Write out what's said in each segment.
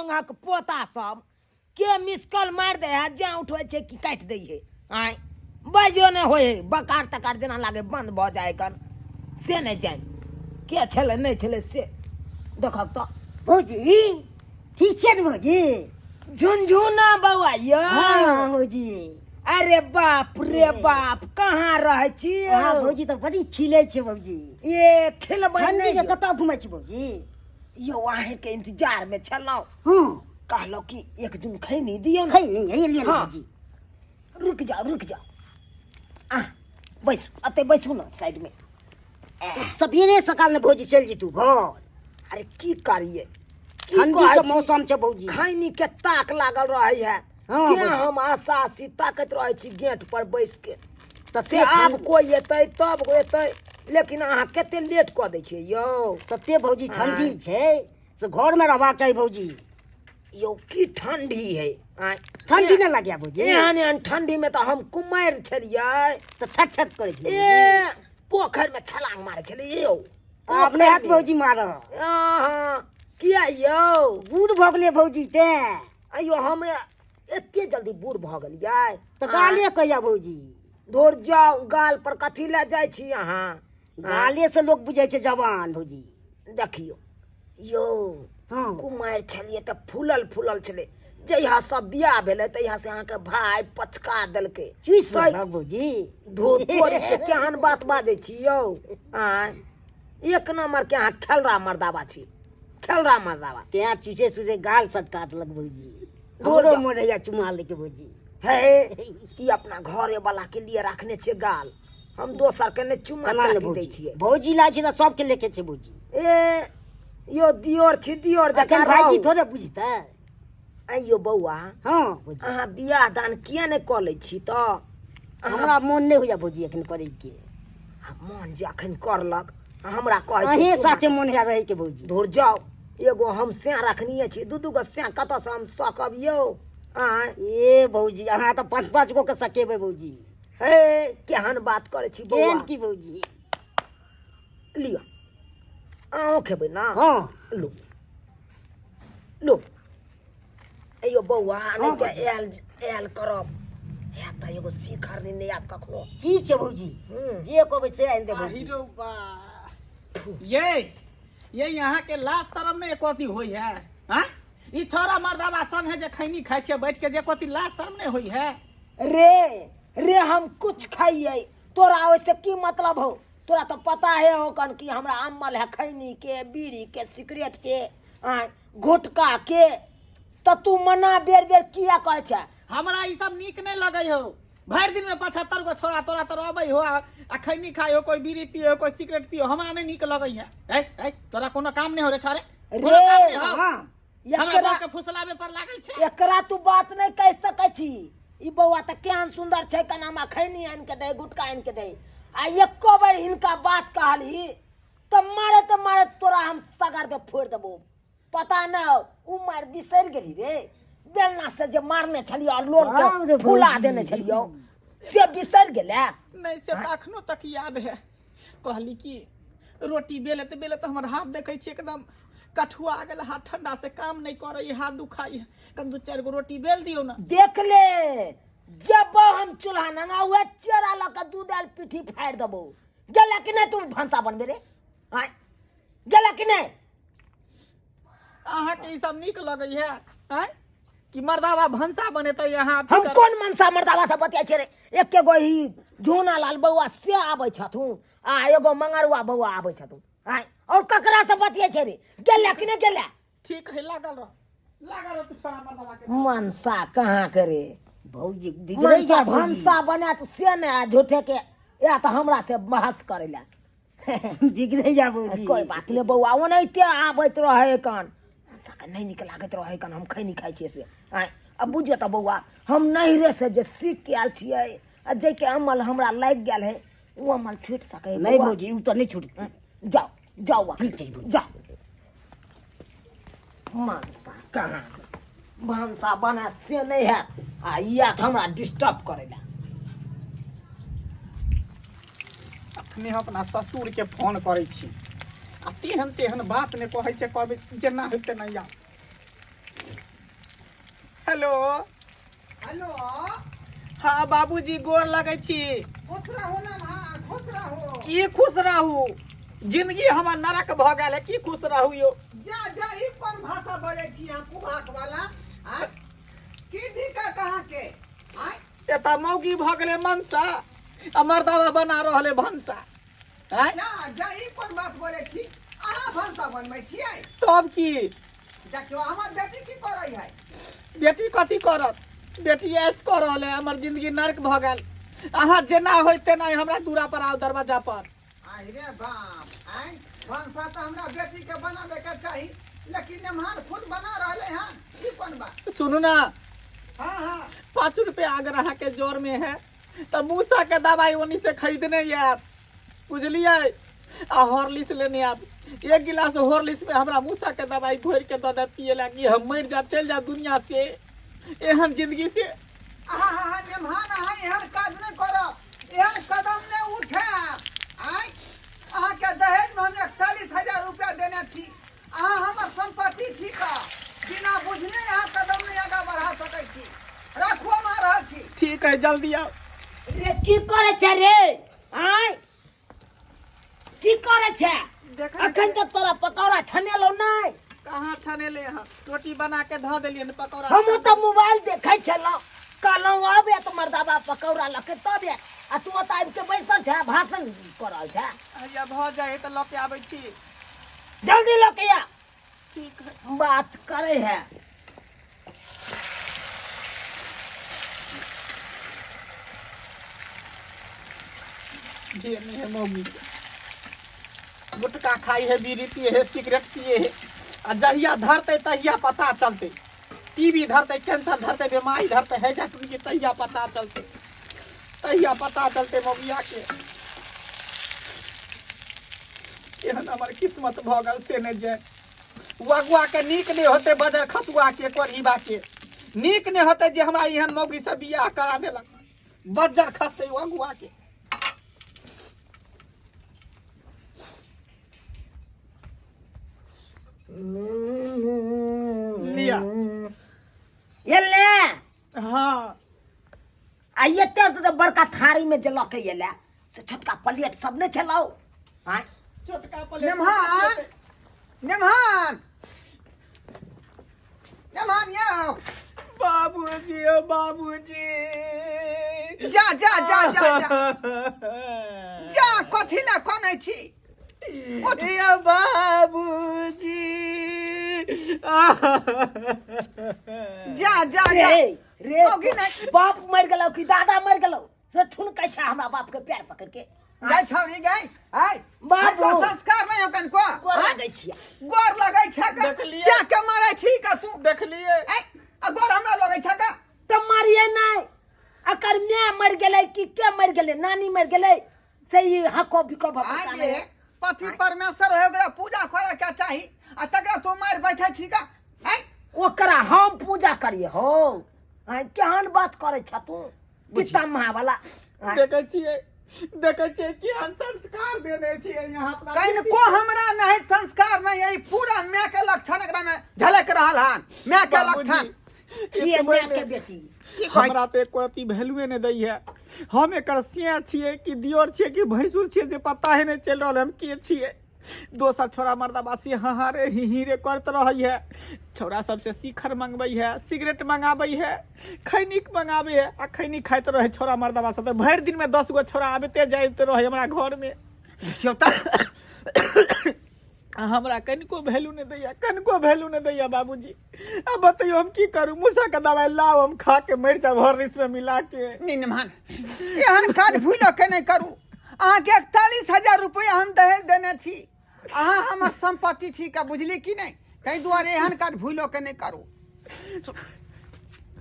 ढोंगक पोता सब के मिस कॉल मारि दै है, जा उठबै छै कि काटि दै है। आँय बाजियो नहि होइ है, बकार तकार जेना लागे बंद भऽ जाइ कन, से नहि जानि के छलै नहि छलै से देखक तऽ। भौजी ठीक छियै ने भौजी? झुनझुना बौआ यौ। हाँ भौजी। अरे बाप रे बाप, कहाँ रहै छी यौ? अहाँ भौजी तऽ बड़ी खिलै छै भौजी। ए खिलबै ठंडी नहि के यौ। कतऽ घुमै छी भौजी? यौ अहाँके इंतजार में छलहुँ। हँ। कहलहुँ कि एक दिन खैनी दियौ ने। खैनी है लिअ ने। हाँ। भौजी रुक जाओ रुक जाओ, आ बैसू, अते बैसू ने साइड में। तऽ सबेरे सकाल ने भौजी चलि जेतू घर। अरे की करिए, की ठंडी कहै के छी? मौसम छै भौजी। खैनी के ताक लागल रहै है। हाँ, के भौजी। हम आशा आशी ताकैत रहै छी गेट पर बैस के, तऽ से से आब ठंडी कोइ एतै तब एतै, लेकिन अहाँ कते लेट कऽ दै छियै यौ। तते भौजी ठंडी छै से घर में रहबाक चाही भौजी। यौ की ठंडी है आँय? ठंडी नहि लाग्या भौजी? एहन एहन ठंडी में तऽ हम कुमारि छलियै तऽ छट छट करै छलियै। ए पोखरि में छलांग मारै छलियै यौ। आब नहि हैत भौजी मारऽ। अहाँ किया यौ? बूढ़ भऽ गेलियै भौजी तें। अयो हम एते जल्दी बूढ़ भऽ गेलियै? तऽ गाले कहिया भौजी? धुर जाउ, गाल पर कथी लए जाइ छी अहाँ? गाले से लोक बुझै छै जवान भौजी। देखियौ यौ। हाँ। कुमारि छलियै तऽ फूलल फूलल छलै, जहिया सब बियाह भेलै तहिया से अहाँके भाय पचका देलकै। चूसि लेलक भौजी। धो तोरी के, केहन बात बाजै छी यौ। आँय एक नंबर के अहाँ खेलरा मर्दाबा छी, खेलरा मर्दाबा। तें चूसे चूसे गाल सटका देलक भौजी। धुर हमरो जाउ। मोन होइया चुमा लैके भौजी। हे ई अपना घरे वाला के लिए रखने छियै गाल, हम दोसर के नहि चुमा केना ले चाटी दै भौजी? छियै। भौजी लाय छै तऽ सबके लेके छै भौजी। ए यो दियोर छी, दियोर जकाँ अखन भाईजी रहू। थोड़े बुझतै। आइयो बौआ। हाँ भौजी। अहाँ बियाह दान किया नहि कऽ लै छी तऽ? हमरा मोन नहि होइया भौजी एखन करैके। आ मोन जे अखन करलक आ हमरा कहै छै अहें चुमा साथे मोन होइया रहैके भौजी। धुर जाउ, एगो हम सैं रखनिये छी, दू दू गो सैं कतऽसँ हम सकब यौ? आँय ए भौजी अहाँ तऽ पाँच पाँच गो के सकेबै भौजी। हे केहन बात करै छी बौआ? केहन की भौजी? लिअ अहूँ खेबै ने? हाँ। लू लू। अयो बौआ नहि हाँ, तऽ भौजी। आयल आयल करब हैत तऽ एगो शिखर नहि आयब कखनो। की छै भौजी? जे कहबै से आनि देबै। आहि रौ बा, ये यहाँ के लाज शरम नहीं एको रत्ती होई है? हाँ ई छोरा मर्दाबा संग है जे खैनी खाइ छै बैठ के, जे कोती लाज शरम नहीं होई है? रे रे हम कुछ खाइए तोरा ओहिसे की मतलब हो? तोरा तो पता है हो कन कि हमरा अमल है खैनी के, बीड़ी के, सिगरेट के, आँय गुटखा के, तऽ तू मना बेर बेर किया कहै छै? हमरा ई सब नीक नहीं लगै हो। भरि दिन में 75 गो छोरा तोरा तर अबै हो आ खैनी खाइ हो, कोई बीड़ी पिए हो, कोई सिगरेट पिए हो, हमरा नहीं नीक लगै है। ए ए तोरा कोनो काम नहीं हो रे छोरे? कोनो रे, काम नहीं हो? हाँ। हमरा एकरा बहू के फुसलावे पर लागल छै। एकरा तू बात नहीं कहि सकै छी। ई बौआ तऽ केहन सुंदर छै, कना हमरा खैनी आनि के दे, गुटखा आनि के दे, आ एको बेर हिनका बात कहलही तऽ मारैत मारैत तोरा हम सगर दे फोड़ि देबो। पता न उ मार बिसरि गेली रे, बेलना से जे मारने छलियो आ लोल के बाप रे फुला भौजी। देने छलियो से बिसरि गेलै? नहीं से तऽ अखनो तक याद है। कहली कि रोटी बेलत बेलत हमर हाथ देखै छी एकदम कठुआ गेल, हाथ ठंडा से काम नहीं करे, हाथ दुखाई है, कन दू चारि गो रोटी बेल दियौ ना। देख ले जब हम चूल्हा नंगा हुआ चेरा लऽ के दूध आयल पीठी फाड़ि देबो। गेला कि नहीं तू भनसा बनबे रे? आँय गेला कि नहीं? अहाँके ई सब नीक लगै है? आँय कि मर्दाबा भनसा बनेतै यहाँ अथी हम कर- कोन मनसा मर्दाबा से बतियाइ छियै रे? एके गो ही झोना लाल बौआ से आबै छथुन आ एगो मंगरुआ बौआ आबै छथुन। आँय और ककरा से बतियाइ छै रे? गेला कि नहीं गेला? ठीक है, लागल रह, लागल रह तू छोरा मर्दाबा के। मनसा कहाँ करे भौजी बिगड़ै मनसा जा भौजी। भनसा बनायत से ने, आ झूठे के या तऽ हमरा से बहस करै लए बिगड़ै जा भौजी। कोई बात नहि बौआ, ओनाहिते आबैत रहै कन, मनसाके नहि नीक लागैत रहै कन हम खैनी खाइ छियै से। आँय अब बुझियौ तऽ बौआ, हम नैहरे से जे सीख के आयल छियै आ जाहिके अमल हमरा लागि गेल है ओ अमल छूटि सकै है नहीं बौआ? भौजी, उ तऽ नहीं छूटतै। जाओ जाओ बौआ, ठीक छै भौजी। जाओ। मनसा कहाँ भनसा बना से नहीं है आ इएह तऽ हमरा डिस्टर्ब करै लए। अखने हम अपना ससुर के फोन करै छी आ तेहन तेहन बात नहि कहै छै, कहबै जेना होय तेना आउ। हेलो। हेलो। हाँ बाबूजी, गोर लगै छी। खुश रहू नमहर, खुश रहू। की खुश रहू, जिंदगी हमर नरक भऽ गेल है, की खुश रहू यौ। जा जा, ई कोन भाषा बजै छी अहाँ कुभाक वाला? आँय, की दिक्कत अहाँके? आँय, एतऽ मौगी भऽ गेलै मनसा आ मर्दावा बना रहल है भनसा। आँय? जा जा, ई कोन बात बोलै छी अहाँ? भनसा बनबै छियै? तब की। देखियौ, हमर बेटी की करै है। बेटी कथी करत, बेटी ऐश कऽ रहल है। हमर जिंदगी नर्क भऽ गेल। अहाँ जेना होय तेना हमरा दूरा पर आउ, दरवाजा पर। आहि रे बाप, आँय, भनसा तऽ हमरा बेटी के बनाबे के चाही, लेकिन एम्हर खुद बना रहले हन, ई कोन बात? सुनू ना। हाँ हाँ। 5 रुपया अगर अहाँके जोर में है तऽ मूसा के दवाई ओनी से खरीदने आयब, बुझलियै? आ हॉर्लिक्स लेने आयब। एक गिलास हॉर्लिक्स में हमरा मूसा के दवाई घोरि के दऽ देब पिए लागी, हम मरि जायब, चलि जायब दुनिया से, एहन जिंदगी से। आहा हा हा, नेमहान, अहाँ एहन काज नहि करब, एहन कदम नहि उठायब। आँय, अहाँके दहेजमे हम 41,000 रुपया देने छी, अहाँ हमर सम्पत्ति छी का बिना बुझने अहाँ कदम नहि आगाँ बढ़ा सकै छी। राखू, हम आ रहल छी। ठीक है, जल्दी आउ। रे, की करे छै रे? आय, की करे छै? देखै। अखन तक तोरा पकौड़ा छनेलौ नहि? कहाँ छनेले हँ, रोटी बना के धऽ देलियै ने, पकौड़ा। हमहूँ तऽ मोबाइल देखै छलहुँ, कहलहुँ आबे तऽ मर्दाबा पकौड़ा लऽ के तब आयत, आ तू ओतऽ आबि के बैसल छै, भाषण कऽ रहल छै। हैया भऽ जाइ है तऽ लऽ के आबै छी। जल्दी लऽ के आ। ठीक है। बात करे है। जे नहीं है मम्मी के, गुटखा खाई है, बीड़ी पिए है, सिगरेट पिए है, आ जहिया धरते तहिया पता चलते। टीबी धरते, कैंसर धरते, बीमारी धरते, हैजा टुनकी, तहिया पता चलते, तहिया पता चलते मौगिया के। केहन हमर किस्मत भऽ गेल से नहि जाय। वगुआ के नीक नहि होते, बजर खसुआ के, कोढ़ीबा के नीक नहि होते जे हमरा एहन मौगी से बियाह करा देलक। बज्जर खसते अगुआ के। लिया। एले? हाँ। आ एते तऽ बड़का थारी में जे लऽ के एले से छोटका प्लेट सब नहि छलौ? आँय? छोटका प्लेट। नेमहान, नेमहान, नेमहान यौ। बाबूजी, ओ बाबूजी। जा जा जा जा जा जा, कथी लए कनै छी? उठ। या बाबूजी। जा जा जा। रे रे। मौगी नहि। बाप मरि गेलौ कि दादा मरि गेलौ से ठुनकै छै हमरा बाप के पैर पकड़ के? गै छौरी गै, आय। बाबू। तो संस्कार नहीं हो कनको। गोर लागै छियै। गोर लगै छै का? देखलियै। जा के मारै छी का तू? देखलिए। ऐ, आ गोर हमरा लगै छै का? तऽ मारिए नहि, अकर माय मरि गेलै कि के मरि गेलै, नानी मरि गेलै से ई हको बिको भऽ आय जे पति परमेश्वर है, ओकरा पूजा करे के चाही, आ तकरा तू मारि बैठे छी का? ऐ, ओकरा हम पूजा करिए हो? आँय, केहन बात करै छ तू पितामह वाला? आँय, देखै छियै, देखै छियै कि हम संस्कार देने छियै यहाँ अपना बेटी। कनिको हमरा नहीं संस्कार नहीं है, पूरा माय के लक्षण एकरा में झलक रहल हन, माय के बाबूजी, लक्षण। छियै एतबे माय के नहि। बेटी। की कहै? हमरा तऽ एको रत्ती वैल्यूए नहि दैए। हम एकर सिया छियै कि दियोर छियै कि भैंसुर छियै जे पता ही नहि चलि रहल है हम के छियै। दोसर छोरा मर्दाबासी हाँ हाँ रे ही ही रे करत रहै है, छौड़ा सबसे शिखर मंगबै है, सिगरेट मंगाबै है, खैनी मंगाबै है, आ खैनी खाइत रहै छौड़ा मर्दाबा सब। तऽ भरि दिनमे 10 गो छौड़ा आबिते जाइत रहै हमरा घरमे। देखियौ तऽ। आ हमरा कनिको वैल्यू नहि दैया, कनिको वैल्यू नहि दैया बाबूजी। अब बतैयौ हम की करू? मूसा के दवाई लाओ, हम खा के मरि जाब हॉर्लिक्स में मिला के। नहीं निमान, एहन काज भूलो के नहीं करू। अहाँके 41,000 रुपया हम दहेज देने छी, अहाँ हमर सम्पत्ति छी का, बुझली कि नहीं? ताहि दुआरे एहन काज भूलो के नहीं करू।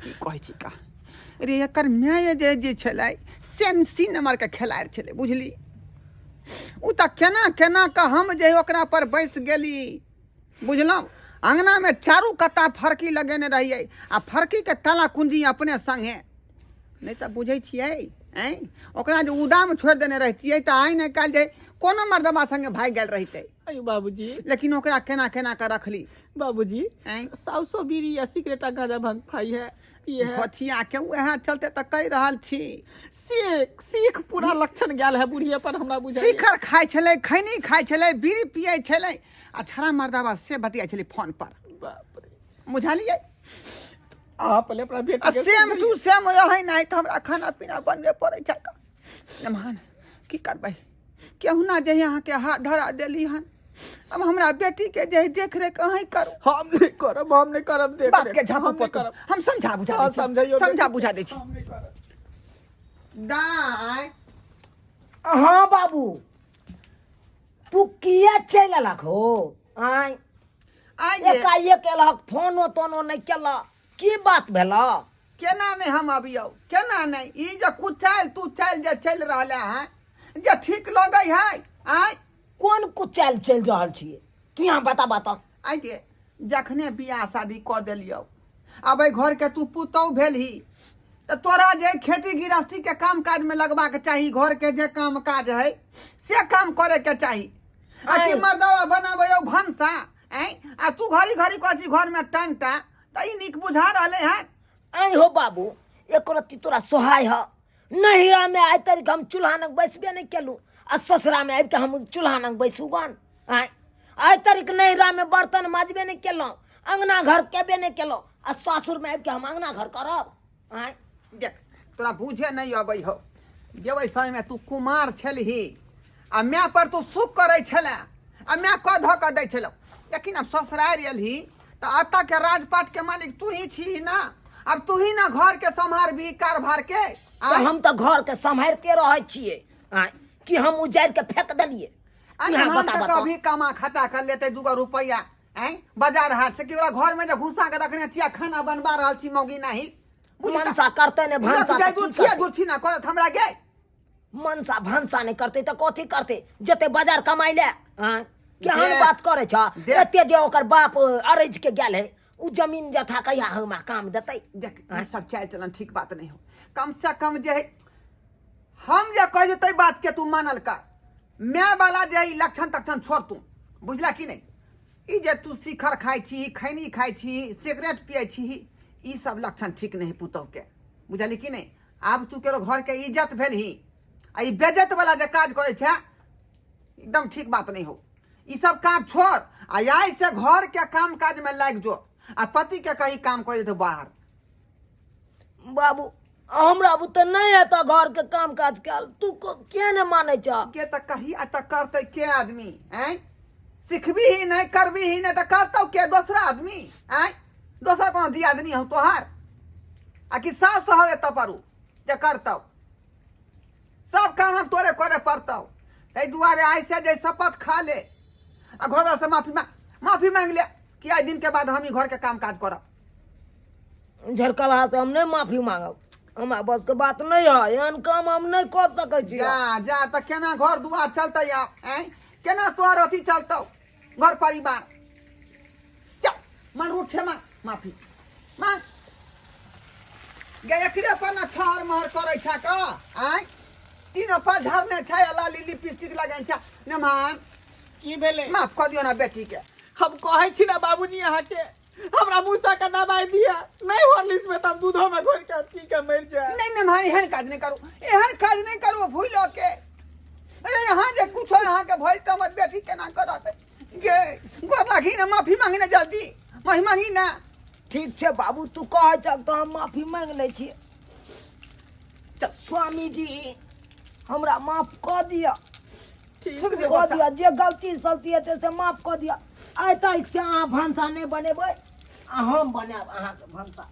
की कहै छी का रे, एकर माय जे जे छलै से सी नंबर के खेलाड़ छलै, बुझली? ओ तऽ केना केना कऽ हम जे ओकरा पर बैस गेली, बुझलहुँ? अङ्गनामे चारू कत्ता फरकी लगेने रहियै, आ फरकीके ताला कुंजी अपने सङ्गे। नहि तऽ बुझै छियै, आँय, ओकरा जे उदाम छोड़ि देने रहितियै तऽ आइ ने काल्हि जे कोनो मर्दबा सङ्गे भागि गेल रहितै। अयो बाबूजी। लेकिन ओकरा केना केना कऽ रखली। बाबूजी, आँय? साउसो बीड़ी या सिगरेट आ गांजा भांग खाई है, पिए है। झोथिया के उएह चलते तऽ कहि रहल छी। सीख सीख पूरा लक्षण गेल है बुढ़िया पर हमरा बुझाइ। शिखर खाइ छलै, खैनी खाइ छलै, बीड़ी पियै छलै आ छड़ा मर्दाबा से बतियाइ छलै फोन पर। बाप रे। बुझलियै? अहाँ पहले अपना बेटी आ के सेम समझाइए। टू सेम रहै नहि तऽ हमरा खाना पीना बनबे पड़ै छै। नमहन की करबै, केहुना जे अहाँके हाथ धरा देली हन, अब हमरा बेटी के जे देख रेख अहीं करू। हम नहीं करब, हम नहीं करब देख बाप रेख। के झापू हम नहीं पोतू। करब। हम समझा बुझा हाँ, दै छी। समझाइयो समझा बेटी। बुझा दै छी। हम नहीं करब। दाय। हाँ बाबू, तू किया चलि एलक हो? आँय? आइ जे एकाएक एलहक, फोनो तोनो नहि केलक, की बात भेल? केना नहि हम अबियौ, केना नहि? ई जे कुचालि तू चालि जे चलि रहल है जे ठीक लगै है? आँय? कोन कुचालि चलि रहल छियै, तू यहाँ बता बता। आइ गे, जखने बियाह शादी कऽ देलियौ, आब एहि घरके तू पुतहु भेलही तऽ तोरा जे खेती गृहस्थीके काम काजमे लगबाक चाही, घरके जे काम काज है से काम करैके चाही। आ कि आँय। मर्दवा बनाबै भनसा, आँय, आ तू घड़ी घड़ी कहै छी घरमे टंटा, तऽ ई नीक बुझा रहलै हँ? आँय हो बाबू, एको रत्ती तोरा सोहाय ह? नैहरामे आइ तक हम चूल्हा नग बैसबे नहि केलहुँ आ ससुरामे आबि कऽ हम चूल्हा नग बैसू गन? आँय, आइ तक नैहरामे बर्तन माजबे नहि केलहुँ, अङ्गना घर केबे नहि केलहुँ आ सासुरमे आबि कऽ हम अङ्गना घर करब? आँय? देख, तोरा बुझे नहि अबै हौ। जेबै समयमे तू कुमार छलही आ माय पर तू सुख करै छले आ माय कऽ धऽ कऽ दै छलौ, लेकिन आब ससुरारि एलही तऽ एतऽ के राजपाट के मालिक तू ही छीही ना। आब तू ही ना घर के सम्हारबही कारभार के। तऽ आँय? हम तऽ घरके सम्हारिते रहै छियै। आँय, कि हम उजाड़ि कऽ फेक देलियै? अरे यहाँ हम बता तऽ बता। कभी कमा खटा कर लेते दूगो रुपैआ, आँय, बाजार हाट से, कि ओकरा घर में जे घुसा के रखने छी आ खाना बनबा रहल छी मौगी नाही। बुझी तऽ- मनसा करतै ने भनसा तऽ की दुर्छिया करतै? दुर्छिना करत हमरा गे। मनसा भनसा नहि करतै तऽ कथी करतै? जेतै बाजार कमाइ लए? आँय, केहन देख, बात करै छ? देख। एते जे ओकर बाप अरजि के गेल है, उ जमीन जथा कहिया हमरा काम देतै? देख, ई सब चालि चलन ठीक बात नहीं हो। कम से कम जे है हम जे कह ताहि बात के तू मानल कर। माय वाला जे ई लक्षण तक्षण छोड़ तू, बुझला कि नहीं? ई जे तू शिखर खाइ छी, खैनी खाइ छी, सिगरेट पियै छी, ई सब लक्षण ठीक नहीं पुतहु के, बुझली कि नहीं? आब तू केरो घर के इज्जत भेलही आ ई बेज्जत वाला जे काज करै छै एकदम ठीक बात नहीं हो। ई सब काज छोड़ आ आइ से घर के काम काज में लागि जो आ पति के कही काम करे तो बाहर। बाबू, हमरा बुते नहि हेतऽ घर के काम काज कयल। तू किया नहि मानै छह? के तऽ कही आ तऽ करतै के आदमी? आँय, सिखबी ही नहीं, करबी ही नहीं तऽ करतौ के दोसरा आदमी? आँय, दोसर कोनो दियादनी हौ तोहार आ कि सास हौ एतऽ पर जे करतौ? सब काम हम तोरे करे पड़तौ। ताहि दुआरे आइ से जे शपथ खा ले आ घर से माफी मांग, माफी मांग ले कि आइ दिन के बाद हम ही घर के काम काज करब। झरकलहा से हम नहि माफी मांगब, हमरा बस के बात नहि है, एहन काम हम नहि कऽ सकै छी। जा जा, तऽ केना घर दुआर चलतै आब? आँय, केना तोहर अथी चलतौ घर परिवार? चल मन रूठे, मांग माफी मांग गे। एकरे पर न छहर महर करै छ क? आँय, तीन पर झरने छै आ लाली लिपस्टिक लगेने छै। नमहान। की भेलै? माफ कऽ दियौ ना बेटी के। हम कहै छी ना बाबूजी अहाँके, हमरा मूसा के दवाई दिया नहीं, हॉर्लिक्स में तब दूधो में घोर के पी के मर जाए। नहीं नहीं भाई, एहन काज नहीं करू, एहन काज नहीं करू भूलो के। अरे यहाँ जे कुछ यहाँ के भइल तऽ हमर बेटी केना करत गे? गोर लागी ना, माफी मांगी ना, जल्दी माफी मांगी ना। ठीक छै बाबू, तू कहै छह तऽ हम माफी मांगि लै छी। चल। स्वामीजी, हमरा माफ कऽ दिअ। ठीक। कऽ दिअ, जे गलती सलती हेतै से माफ कऽ दिअ। आइ तक से अहाँ भनसा नहि बनेबै आ हम बनायब अहाँके भनसा।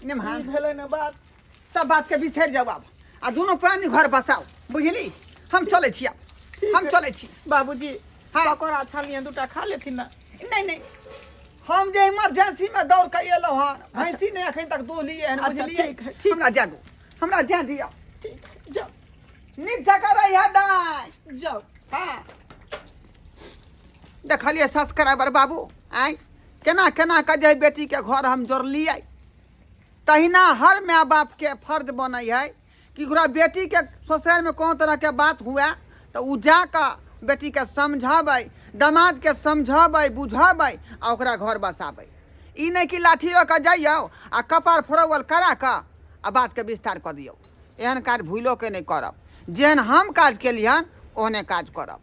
निमहान। ई भेलै ने बात। सब बात के बिसरि जाउ आब आ दुनू प्राणी घर बसाउ, बुझली? हम चलै छी आब। ठीक हम है। चलै छी। बाबूजी। हाँ। पकौड़ा छानिए दूटा खा लेथिन ना। नहीं नहीं, हम जे इमरजेंसी में दौड़ के एलहुँ हन, भैंसी नहि एखन तक दूहलियै हन। अच्छा, बुझलियै? ठीक है, ठीक। हमरा जाय दू, हमरा जाय दिअ। ठीक है, जाओ। नीक जगह रही है दाइ। जाओ। हाँ, देखलियै सब्सक्राइबर बाबू, आँय, केना केना कऽ जे बेटीके घर हम जोड़लियै, तहिना हर माय बापके फर्ज बनै है कि ओकरा बेटीके ससुरारिमे कोनो तरहके बात हुए तऽ ओ जा कऽ बेटीके समझाबै। दमादके समझबै बुझबै आ ओकरा घर बसाबै। ई नहि कि लाठी लऽ कऽ जइयौ आ कपार फोड़ौल करा कऽ आ बातके विस्तार कऽ दियौ। एहन काज भूलोके नहि करब। जेहन हम काज केलियन ओहने काज करब।